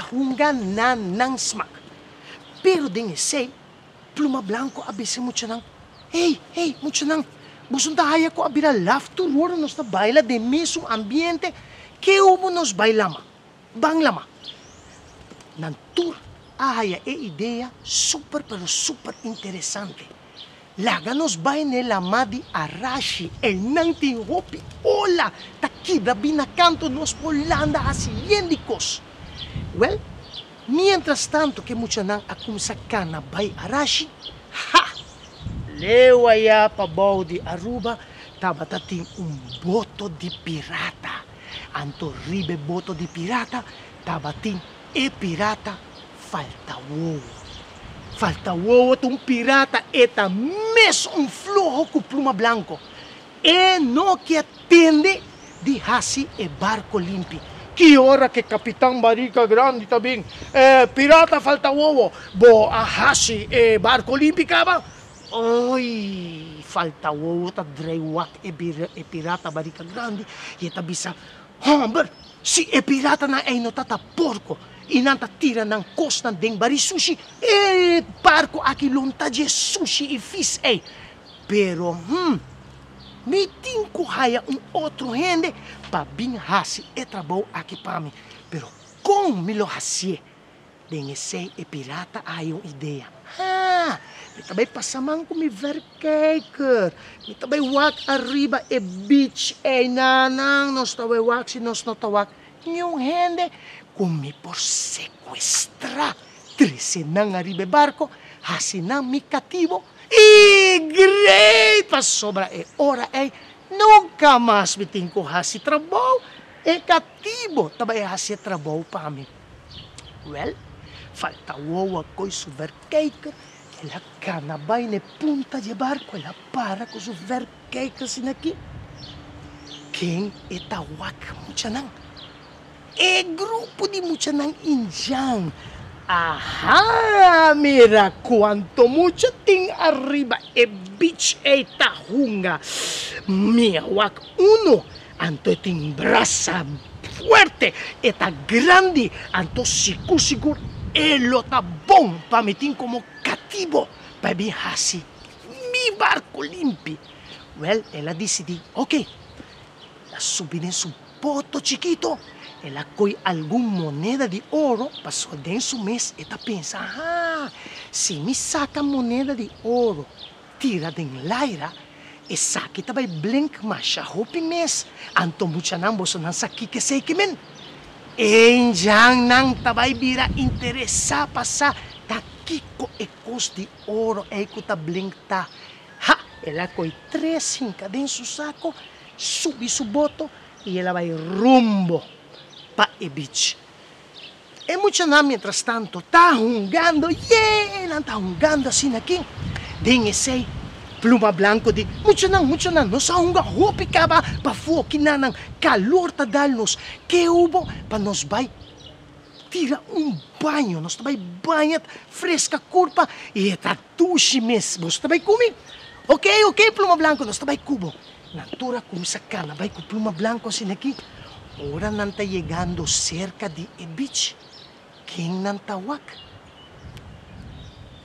a hunga na nan smak. Pero den esei, Pluma Blanco a bisa e muchanan, Hey, hey, muchanan, boso no ta haya ku a bira laf tur ora nos ta baila den mesun ambiente? Ke ubo nos bai lama? Ban lama! Nan tur a haya e idea super pero super interesante. Laga nos bai n'e lama di Arashi, einan tin hopi ola ta kibra bin na kantu, nos por landa hasi yen di kos. Wèl, miéntras tantu ku e muchanan a kuminsá kana bai Arashi, ha! Leu ayá pabou di Aruba tabata tin un boto di pirata. Anto riba e boto di pirata tabatin e pirata Falta Wowo. Falta Wowo ta un pirata, e ta mes un floho ku pluma blanko. E no ke tende di hasi e barko limpi. Ki ora ke kapitan Barika Grandi ta bin, E pirata Falta Wowo, bo a hasi e barko limpi kaba? Oy! Falta Wowo ta drei wak e pirata Barika Grandi i e ta bisa, Homber, si e piratanan ei no ta ta porko i nan ta tira nan kosnan den bari sushi, e barko aki lo no ta dje sushi i fis ei. Pero, hm, mi tin ku haya un otro hende pa bin hasi e trabou aki pa mi. Pero kon mi lo hasié? Den esei e pirata a haya un idea. Ha! Mi ta bai pasa man ku mi verkijker. Mi ta bai wak ariba e beach einan. Nos ta bai wak si nos no ta wak niun hende ku mi por sekuestrá. Trese nan ariba e barko, hasi nan mi katibo. I great! Pasobra e ora ei nunka mas mi tin ku hasi trabou, e katibo ta bai hasi e trabou pa mi. Wèl, falta wowo a koi su vèrkeiker, el a kana bai na e punta di e barku, el a para ku su vèrkeiker asin'akí. Ken e ta wak muchanan? E grupo di muchanan indjan. Aha! Mira cuanto mucha tin ariba e beach ey ta hunga. Mi a wak uno, anto e tin brasa fuerte, e ta grandi, anto sigur sigur e lo ta bon pa mi tin como catibo pa e bin haci mi barco limpi. Wel, el a dicidi, ok, el a subi den su Boto chikito, el a koi algun moneda di oro pasobra den su mes e ta pensa, Ha, si mi saka moneda di oro tira den laira, esaki ta bai blink masha hopi mes. Anto muchanan bosonan sa kiko esei ke men? Enjannan ta bai bira interesá pa sa ta kiko e kos di oro ei ku ta blink ta. Ha, el a koi tres hinka den su sako subi su boto y el a bay rumbo pa e beach. E muchanan mientras tanto ta hungando, yee! Nan ta hungando asina aki. Den esey Pluma Blanco di, Muchanan, muchanan, nos a hunga hopi caba pafó kinanan, calor ta dal nos. Ke hubo pa nos bay tira un baño? Nos ta bay baña, fresca curpa y e ta dushi mes. Boso ta bay cu mi? Ok, ok, Pluma Blanco, nos ta bay cu bo. Nan tur a kuminsá kana bai ku pluma blanku asina aki. Ora nan ta yegando serka di e bich, ken nan ta wak?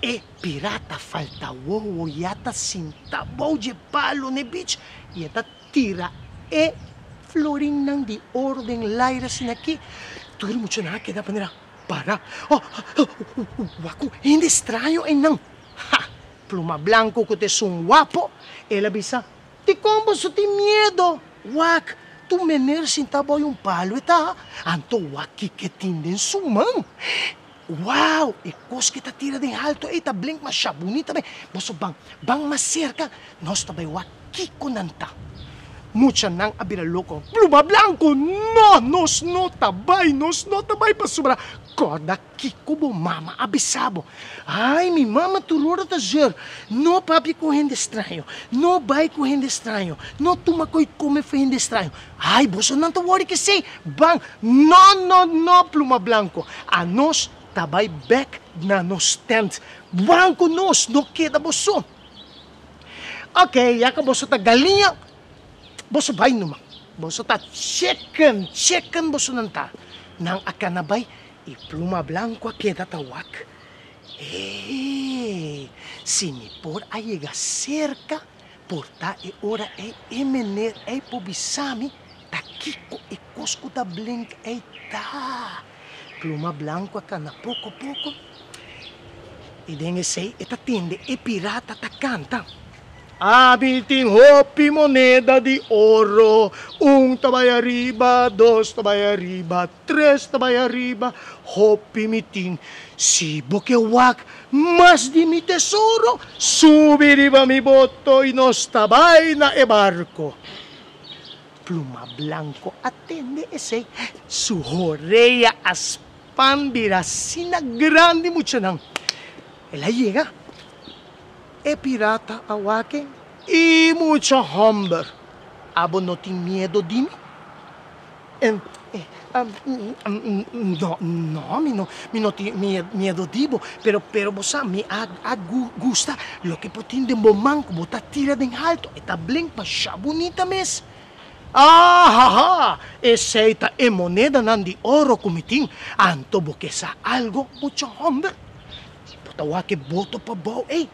E pirata falta wowo ya ta sinta bou dje palu n'e bich i e ta tira e florinnan di oro den laira asina aki. Tur e muchanan a keda manera pará. Oh, wak un hende straño einan! Ha! Pluma blanku ku ta esun wapo, el a bisa, Dikon boso tin miedo? Wak, tur mener sintá bou un palu e ta, anto wak kiko e tin den su man. Wau, e kos ku e ta tira den haltu ei ta blink masha bunita be. Boso ban, ban mas serka, nos ta bai wak kiko nan ta. Muchanan a bira loko. Pluma blanku, No, nos no ta bai, nos no ta bai pasobra kòrda Kiko bo mama a bisa bo? Ai, mi mama tur ora ta zeur, No papia ku hende straño, no bai ku hende straño, no tuma koi kome fu hende straño. Ai, bosonan ta wòri kesei? Ban! No, no, no, Pluma Blanko, anos ta bai bèk na nos tènt. Ban ku nos, no keda boso. Oké, ya ku boso ta galiña, boso bai numa. Boso ta chicken, chicken bosonan ta. Nan a kana bai E pluma blanco a keda ta wak. Hey! Si mi por a yega cerca, por ta e ora ey e meneer ey por bisa mi ta kico e cos cu ta blink ey ta. Pluma blanco a cana poco poco y den esey e ta tende e pirata ta canta. Abi tin hopi moneda di oro, un ta bay ariba, dos ta bay ariba, Tres ta bai ariba, hopi mi tin. Si bo ke wak mas di mi tesoro, subi riba mi boto i nos ta bai na e barko. Pluma Blanko a tende esei, su horea a span bira asina grandi muchanan. El a yega, e pirata a wak e, I mucha hòmber, abo no tin miedo di mi? No, no, mi no, mi no tin miedo di bo, pero, pero bo sa, mi a, a gusta loke bo tin den bo man ku bo ta tira den halto, e ta blink masha bunita mes. Ahaha! Esei ta e monedanan di oro ku mi tin, anto bo ke sa algo, mucha hòmber? Bo ta wak e boto pabou ei?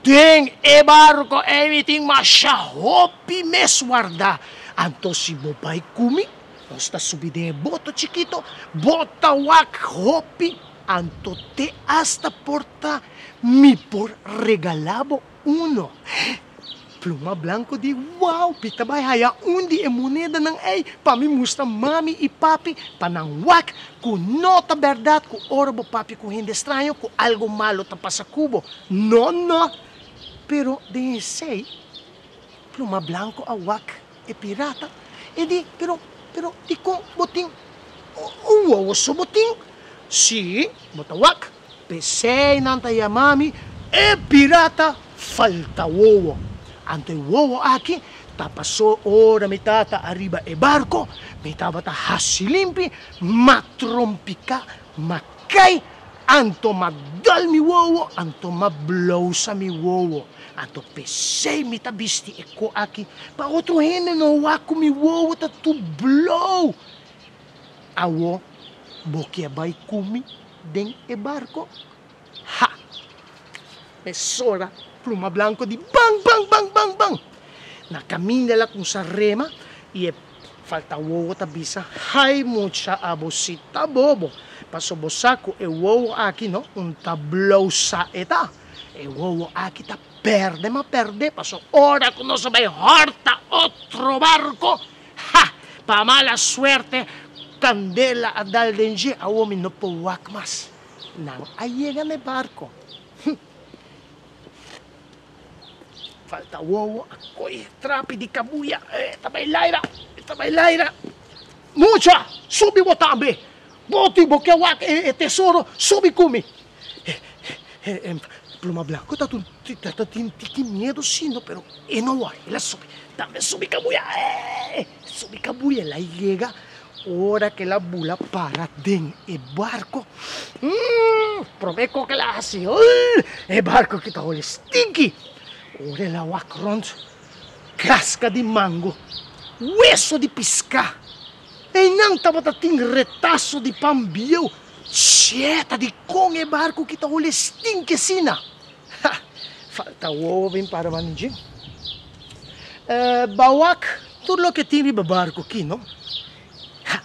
Den e barco ei mi tin masha hopi mes wardá. Anto si bo bai ku mi, nos ta subi den e boto chikito, bo ta wak hopi, anto te asta por ta mi por regalá bo uno. Pluma Blanco di, Wow, mi ta bai haya un di e monedanan ei pa mi mustra mami i papi pa nan wak ku no ta bèrdat ku ora bo papia ku hende straño ku algo malo ta pasa ku bo. No, no! Pero den esei, Pluma Blanco a wak e pirata i di, Pero, pero dikon bo tin un wowo so bo tin? Sí, bo ta wak, p'esei nan ta yama mi e pirata falta wowo. Anto e wowo aki ta pasó ora mi tata ariba e barko, mi tabata hasi limpi, m'a trompiká, m'a kai, anto m'a dal mi wowo, anto m'a blousa mi wowo. Anto p'esei mi ta bisti e ko aki, pa otro hende no wak ku mi wowo ta tur blou. Awor bo ke bai ku mi den e barko? Ha! Mesora Pluma Blanko di ban, ban, ban, ban, ban! Na kaminda el a kumsa rema i e falta wowo ta bisa, Hai mucha, abo si ta bobo, paso bo sa ku e wowo aki no un ta blou sa e ta. E wowo aki ta perde ma perde, paso ora ku nos a bai hòrta otro barko, ha! Pa mala suerte kandela a dal den dje, awor mi no por wak mas. Nan a yega na e barko. Hm! Falta wowo a kohe trapi di kabuya. E ta bai laira, e ta bai laira. Mucha, subi bo tambe. Bo tin bo ke wak e tesoro, subi ku mi. Pluma Blanco ta tin tiki miedo si no, pero e no wòri, el a subi. Tambe subi kabuya, subi kabuya, el a yega. Ora ku el a bula para den e barko, promé kos ku el a hasi, e barko ki ta holi stinki. Ora el a wak rònt, kaska di mango, weso di piská, einan tabata tin retaso di pan bieu. Che, ta dikon e barku ki ta holi stinki asina? Ha! Falta wowo bin para banda dje. Bawak tur loke tin riba barku aki, no? Ha!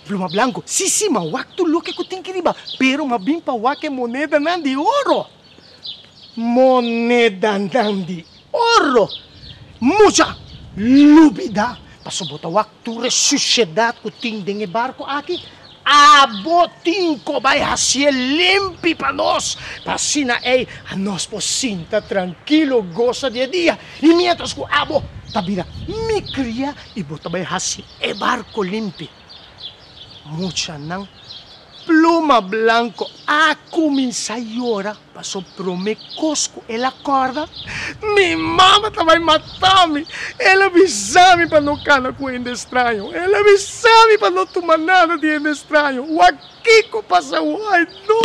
Pluma Blanku, Si, si, ma wak tur loke ku tin ki riba, pero ma bin pa wak e monedanan di oro. Monedanan di oro! Mucha lubida, pasobra bo ta wak tur e sushedat ku tin den e barku aki. Abo tin ku bai hasié limpi pa nos, pa asina ei nos por sinta trankilo gosa di e dia. I miéntras ku abo ta bira mi kria i bo ta bai hasi e barko limpi. Muchanan pluma blanko a kuminsá yora. Paso prome kos ku el a kòrda, Mi mama ta bai mata mi! El a bisa mi pa no kana ku hende straño. El a bisa mi pa no tuma nada di hende straño. Wak kiko pasa awo? Ai no!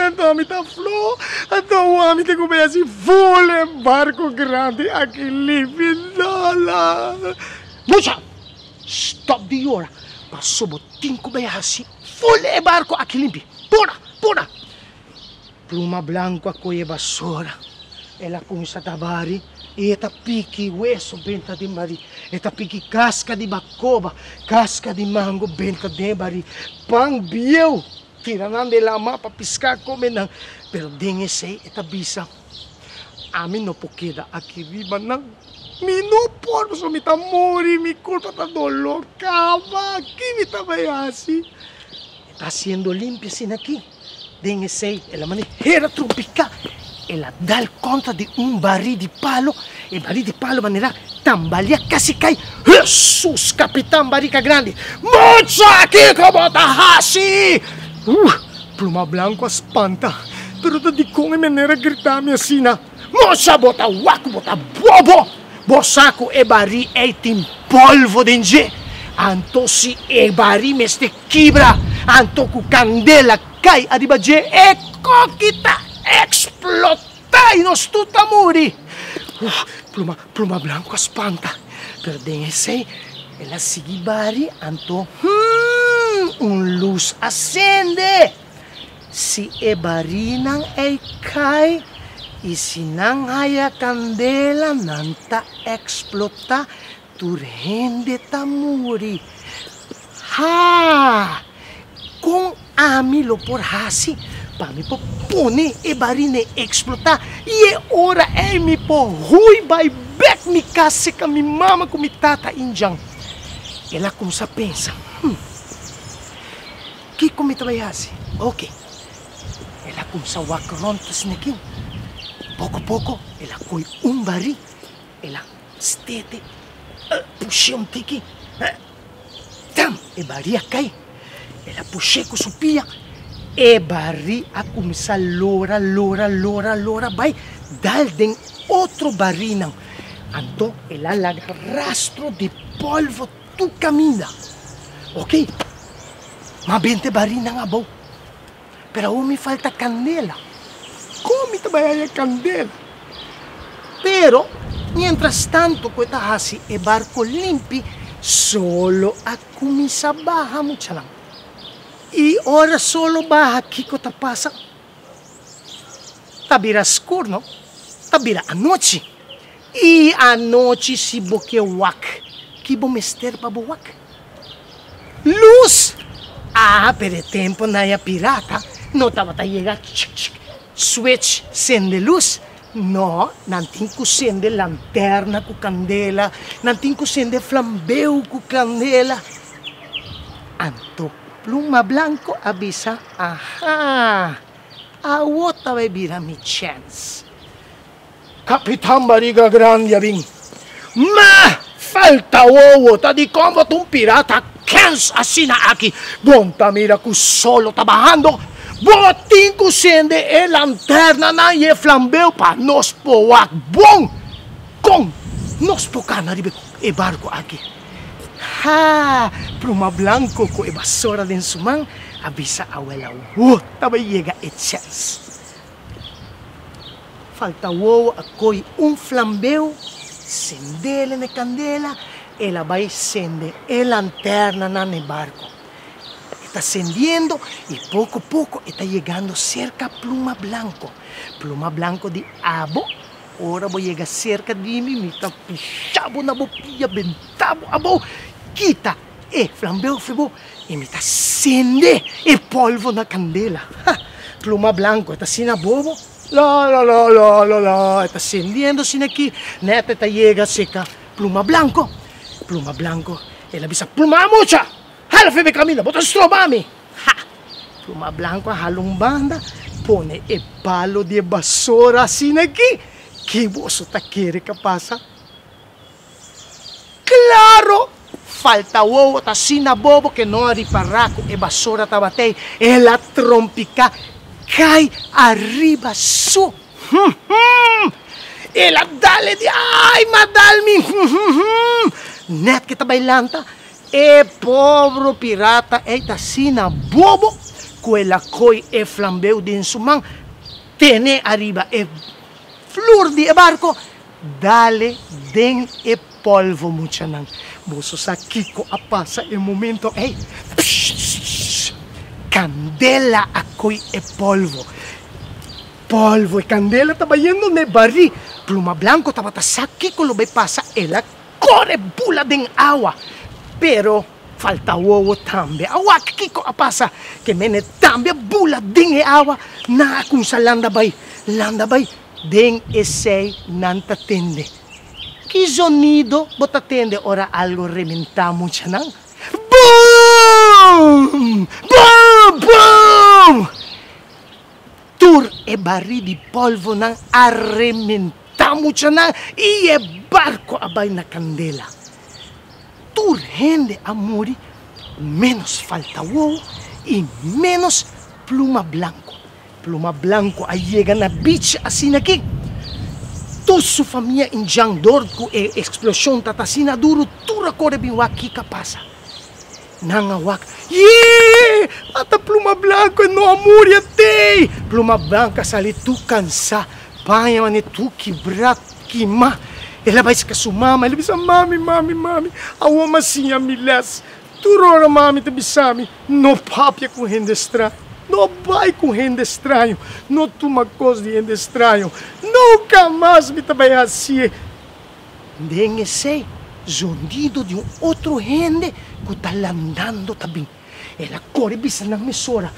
Anto mi ta flo. Anto awo mi tin ku bai hasi ful e barko grandi aki lipi. No la! Mucha! Stòp di yora. Paso bo tin ku bai hasi ful e barko aki limpi. Pura! Pura! Pluma blanku a kohe basora, el a kuminsá ta bari i e ta piki weso benta den bari, e ta piki kaska di bakoba, kaska di mango benta den bari, pan bieu tira nan den lama pa piská kome nan. Pero den esei e ta bisa, Ami no por keda aki riba nan, mi no por pasobra mi ta muri, mi kurpa ta doló kaba, ki mi ta bai hasi? E ta hasiendo limpia asina aki. Den esei el a manera trompiká, el a dal kontra di un barí di palo, e barí di palo manera tambaleá kasi kai. Hesus! Kapitan Barika Grandi, Mucha kiko bo ta hasi? Uh! Pluma Blanku a spanta, pero ta dikon e manera grita mi asina? Mucha bo ta wak, bo ta bobo! Bo sa ku e barí ei tin polvo den dje? Anto si e barí mester kibra, anto ku kandela kai ariba dje, e koki ta eksplotá i nos tur ta muri. Uf, Pluma, Pluma Blanku a spanta, pero den esei el a sigui bari, anto, hmm, un lus a sende! Si e barinan ei kai i si nan haya kandela, nan ta eksplotá. Tur hende ta muri. Ha! Kon ami lo por hasi pa mi por pone e barine eksplotá i e ora ei mi por hui bai bèk mi kas seka mi mama ku mi tata Injan? El a kumsa pensa, Hm, kiko mi ta bai hasi? Oke. El a kumsa wak rònt ta snekin. Poko poko el a koi un barí, el a stete, push'é un tiki, tam! E barí a kai. El a push'é ku su pia, e barí a kuminsá lora, lora, lora, lora bai dal den otro barínan. Anto el a laga rastro di pòlvo tur kaminda. Oke, m'a benta e barínan abou. Pero awor mi falta kandela. Kon mi ta bai haña kandela? Pero, miéntras tantu ku e ta hasi e barko limpi, solo a kuminsá baha, muchanan. I ora solo baha, kiko ta pasa? Ta bira skur, no? Ta bira anochi. I anochi si bo ke wak, ki bo mester pa bo wak? Lus! Ah, pero e tempo na e pirata no tabata yega chik chik switch sende lus. No, nan tin ku sende lanterna ku kandela, nan tin ku sende flambeu ku kandela. Anto Pluma Blanco a bisa, Aha, awo ta bai bira mi chèns. Kapitan Bariga Grandi a bin. Ma! Falta wowo! Ta dikon bo ta un pirata kens asina aki? Bon ta mira ku solo ta bahando. Bo tin ku sende e lanternanan i e flambeu pa nos por wak bon kon nos por kana riba e barku aki. Ha! Pluma Blanko ku e basora den su man a bisa awela wo ta bai yega e chèns. Falta wowo a koy un flambeu, sendele na e kandela, el a bai sende e lanternanan na e barko. E ta sendiendo i poko poko e ta yegando serka Pluma Blanko. Pluma Blanko di, Abo, ora bo yega serka di mi, mi ta pusha bo na bo pia, benta bo abou, kita e flambeu fi bo i mi ta sende e polvo na kandela. Ha! Pluma Blanko e ta asina bobo. La la la la la la e ta sendiendo asina aki net e ta yega seka Pluma Blanco. Pluma Blanco el a bisa, Pluma mucha! Hala fe mi caminda, bo ta stroba mi! Ha! Pluma Blanco a hala un banda, pone e palo di e basora asina aki. Ke boso ta kere ka pasa? Claro! Falta wowo ta asina bobo ke no a ripará ku e basora tabat'ei. El a trompiká kai ariba su. Hum hum! El a dal e di, Ai, m'a dal mi! Hum hum hum! Nèt ke ta bai lanta, e pobro pirata ei ta asina bobo ku el a koi e flambeu den su man, tene ariba e flur di e barko, Dale den e polvo muchanan. Boso sa kiko a pasa e momento ei? Pshhh! Kandela a koi e polvo. Polvo e kandela ta bayendo n'e barí. Pluma Blanco tabata sa kiko lo bai pasa, el a kore bula den awa. Pero falta wowo tambe a wak kiko a pasa, ke mene tambe a bula den e awa. Nan a kumsa landa bai, landa bai. Den esei nan ta tende. Ki zonido bo ta tende ora algo rementá, muchanan? Boom! Boom! Boom! Tur e barí di pòlvonan a rementá, muchanan, i e barko a bai na kandela. Tur hende a muri, ménos falta wowo i ménos pluma blanku. Pluma Blanco a yega na beach asina ki tur su famia indjan dor ku e eksploshon ta ta asina duru tur a kore bin wak kiko a pasa. Nan a wak, Yee! Ata Pluma Blanco e no a muri a tei! Pluma Blanco a sali tur kansa, paña mane tur kibra, kima. El a bai saka su mama, el a bisa, Mami, mami, mami, awor mi a siña mi les. Tur ora mami ta bisa mi, No papia ku hende straño, no bai ku hende straño, no tuma kos di hende straño, nunka mas mi ta bai hasié. Den esei zonido di un otro hende ku ta landando ta bin. El a kore bisa nan mesora,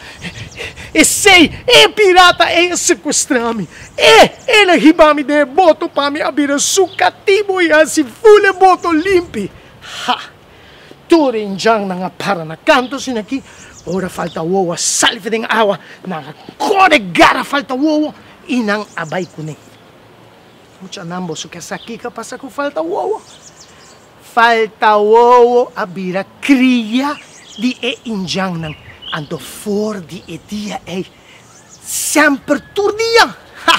Esei, e pirata ei a sekuestrá mi. E, el a hiba mi den e boto pa mi a bira su katibu i hasi ful e boto limpi. Ha! Tur e indjannan a para na kantu asina aki, ora falta wowo a salve den awa, nan a kore gara falta wowo i nan a bai kuné. Muchanan boso ke sa kiko a pasa ku falta wowo? Falta wowo a bira kria di e indjannan. Anto for di e dia ei, semper tur dia, ha!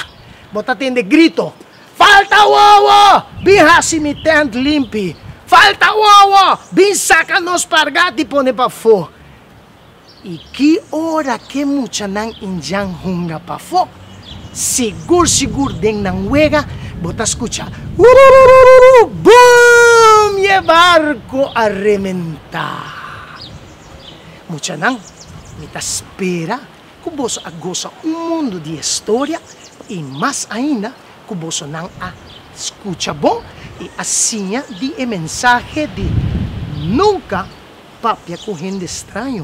Bo ta tende grito, Falta wowo! Bin hasi mi tent limpi! Falta wowo! Bin saka nos pargat i pone pafó! I ki ora ke muchanan indjan hunga pafó, sigur sigur den nan wega bo ta skucha Wururururu Boom! I e barko a rementá. Muchanan, mi ta spera ku boso a gosa un mundu di e storia i mas ainda ku bosonan a skucha bon i a siña di e mensahe di nunka Papia ku hende straño.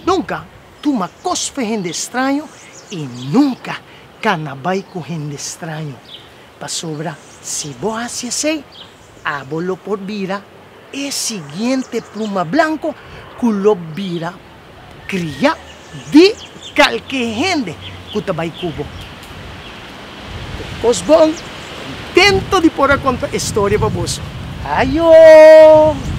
Nunka tuma kos fe hende straño i nunka kana bai ku hende straño. Pasobra si bo hasi esei, abo lo por bira e siguiente pluma blanko ku lo bira kriá di kalke hende ku ta bai ku bo. Tur kos bon, kontento di por a konta e storia pa boso. Ayo!